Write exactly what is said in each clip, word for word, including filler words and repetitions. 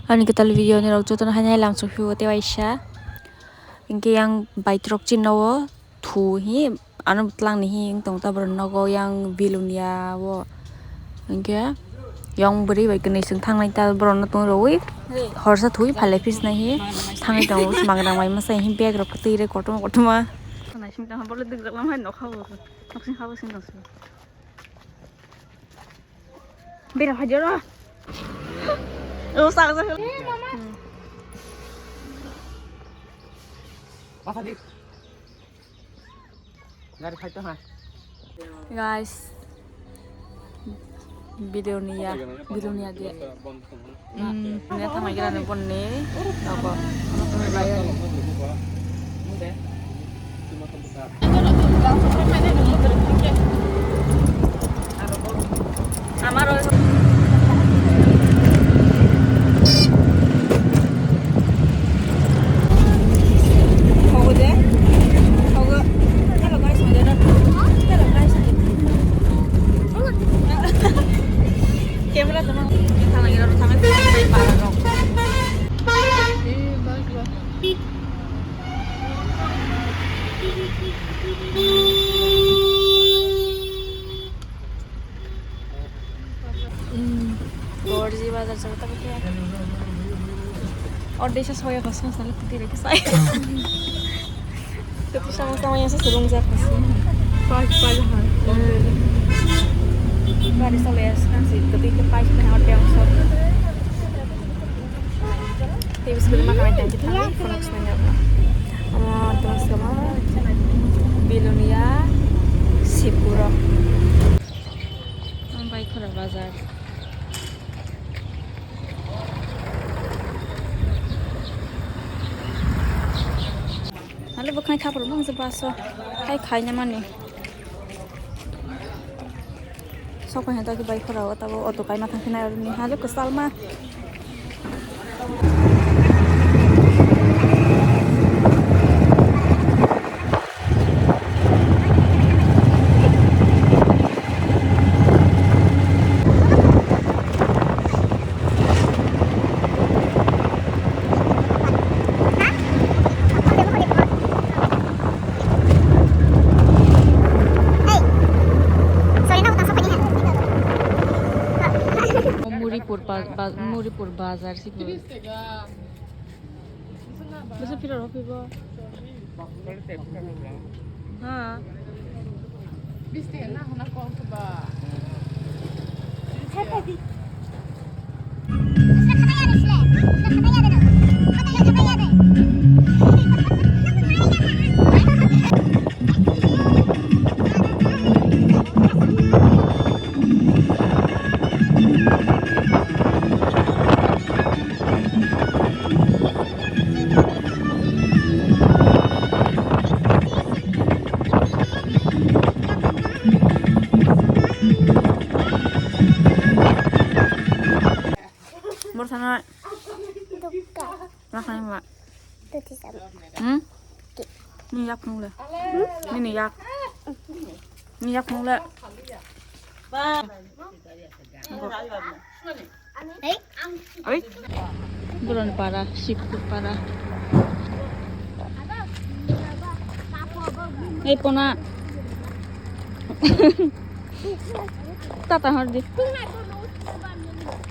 Ani kwtal video ni rok jotono haino hai lang sukphi o tei waisa. Hinkhe yang bike rok chinno o thu hi ano twlang ni hi wng tong ta borok nogo yang Bilonia o. Hinkhe yang bwrwi bai kwnwi chwng thangnai ta borok no tong rwi horsa thwi phalai phi sinai hi thangwi tongo. Mangra mai masa hi bag rok kwtwi re kotorma kotorma. Naising tong bole dwk rok lamai nokha bo noksing ha bo sing tong. Bera hajaro. Oh, sak sak. Eh, mama. Guys, Bilonia, Bilonia ge. Hmm, ini tama kira ni pun ni. Apa? Amaro. Camera tama kita lagi raro tama. Gorji bazar jaga ta khe. Or desa soya kosong sale kuti reki sai. Kuti sama sama yang sesulung jak kasi. Pas pas ha. Gari sale ya sekarang sih kuti ke pas ke hotel sok. Tei bwswk makhai tang khe thangwi phunuk snai nai. Omo tong samo Bilonia Sipuro. Ang bai khora bazar. Hale bwkhwnai khapur mang se baso. Hai khaina mani. Sokoi hai dagi bai khora o tabo auto kaima thang khe nai aroni hale kwchalma. Muripur ba-, ba-, Muripur bazar si bo. Bisa pira rok ibo? Ha. Bor sana. Dukka. Rakhai ma. Tuti sama. Hmm? Ni yak nung le. Ni ni yak. Ni yak nung le. Hey. Oi. Buron para, sip para. Hey, pona. Tata hardi.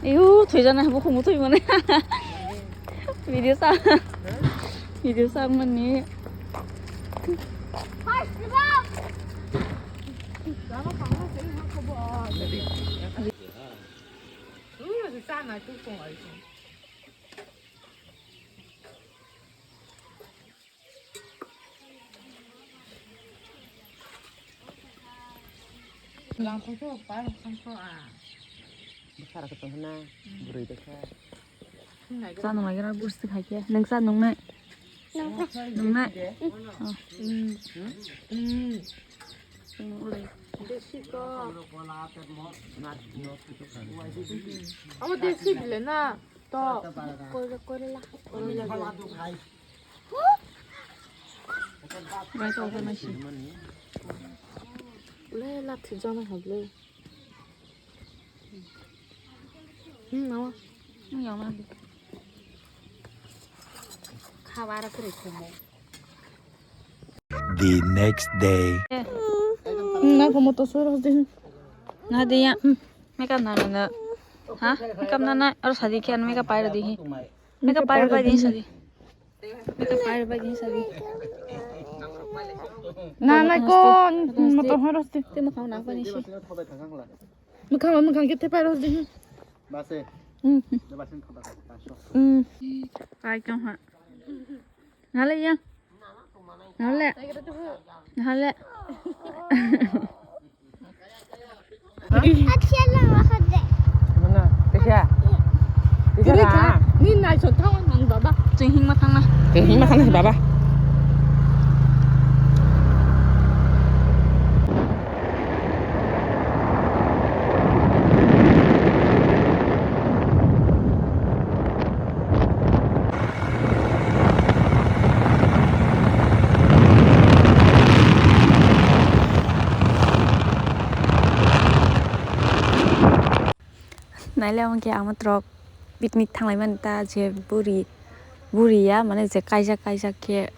Iu, thoi jana habo khumu thoi mane. Video sa. Video sa mani. Bwsarok tong hwnna, bwrwi tongkha. Cha nung lai gra bwrwi khai khe. Nwng cha nung nai? Nung nai? Oh. Chwng nung le. Abo desi bile na. To. Kore, kore la. Kore la. Rai to organize. Le la thijana hable. Hmm, nawa. Hmm, yang mana? The next day. Na como to sueros din. Na dia. Makeup na na. Ha? Makeup na na. Or sadi kya makeup pair di. Makeup pair ba din sadi. Makeup pair ba din sadi. Na na ko moto horos din. Te makeup na ko ni si. Makeup makeup kete pair din. Base. Hmm. Base khata. Hmm. Ai kong ha. Nale ya. Nale. Nale. Mana? Tisa. Tisa ka? Ni nai so thang nang baba. Ching hing ma thang na. Ching hing ma thang na baba. Naile omo khe ang motrok picnic thanglai mani ta je buri, buri ya mane je kaijak kaijak khe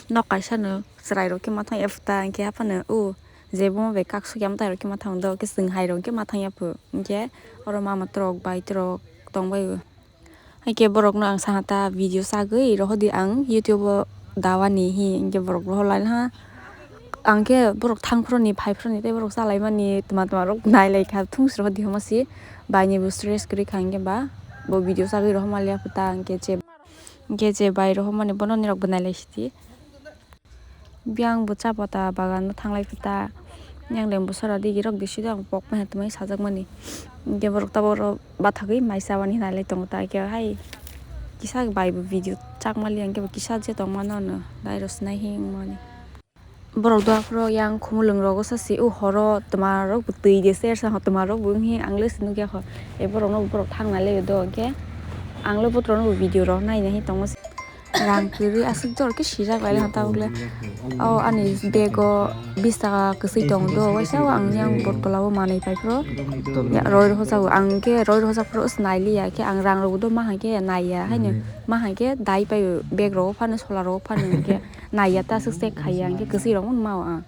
nok kaisa no chwrai rok khe ma thang ya phuta hwnkhe aphano o je bomo bai kak suk ya mwtai rok khe ma thang do khe chwng hai rok khe ma thang ya phu hwnkhe oro mama trok bai trok tong bai o. Haikhe borokno ang sana ta video sagwi rohordi ang YouTube o dawani hi hinkhe borok rohorlaina ha. Ang khe borok thangphuru ni phaiphuru ni tei borok chalaimani tma tma rok nailaikha thungsro hodi homosi baini bo stress kwrwi kha hinkhe ba bo video sagwi rohormaliya phuta hinkhe je hinkhe je bai rohormani bono nirok bo nailaisidi. Biyang bo cha pata bagan o thanglai phuta. Yang leng bo sora digi rok bisi dong pok mani tongmani sajak mani. Hinkhe borok tabok oro bathagwi mai chabani hinalai tongo ta khe hai kisa bai bo video chakmali hinkhe bo kisa je tongmano no dai rw sinai hi wngmani. Borok do aphuru yang khumulwng rogo sasi o horo twma rok bo twi de ser sa twma rok bo wnghi ang le se nukya kho. E borok no borok thang nai le do hinkhe ang le botrok no bo video rok nai nai hi tongo. Rang kwrwi aswk jor khe sijak lai ha tabuk le. O ani bag o bis taka kwchwi tongo do, waisa o ang yang bot tola o manwi pai phuru roi rw hojago. Ang khe roi rw hojak phuru se nai liya khe ang rang rw do ma hai khe nai ya haino ma hai khe dai pai o bag rok o phano sola rok o phano hinkhe nai ya ta aswk check khai ya hinkhe kwchwi rok ma o ang.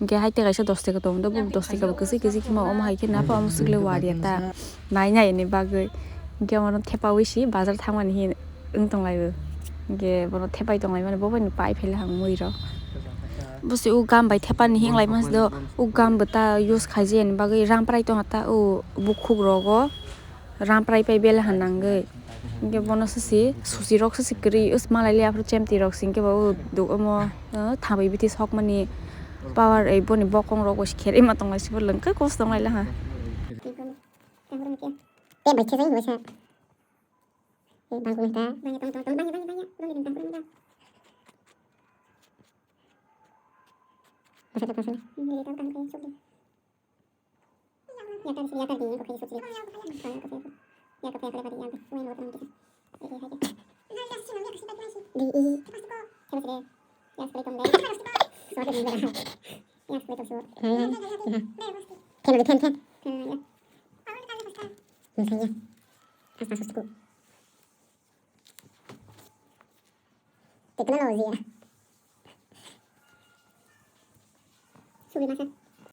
Hinkhe hai tei kaisa dos taka tongo do, bo dos taka bo kwchwi kwchwi khe ma omo hai khe napha omo swk le wariya ta. Nai nai ni bagwi. Hinkhe omo no thepaui si bazar thangmani hin wng tong lai o. Hinkhe bono thepai tong lai mani bo bai no pai phai le hang mui rok. Bo se o gam bai thepani hinglai mani do, o gam bo ta use khai je ni bagwi rang prai tong ha ta o bukhuk rogo. Rang prai pai bela ha nangwi. Hinkhe bono sasi susi rok sasi kwrwi us malai le aphuru chemti rok singkhe bo u duk omo, uh, thabai biti sokmani power ei boni bokong rok bo se kherima tong lai se bo lwng khe kos tong lai ha. Te bai khe jai bo sa. Bang ko ta. Bang ya tong tong tong bang ya bang ya bang ya bang ya bang ya. Basa ta basa. Ni ta kan kai chuk. Yatar sih, yatar di, yang kopi suci. Yang kopi, yang kopi, yang kopi, yang kopi, yang kopi, yang kopi. Di, i. Terus deh. Yang sekali kembali. Suatu di mana? Yang sekali terus. Ten, ten, ten. Misalnya. Hasta susuku. Teknologi ya. Sugi masa.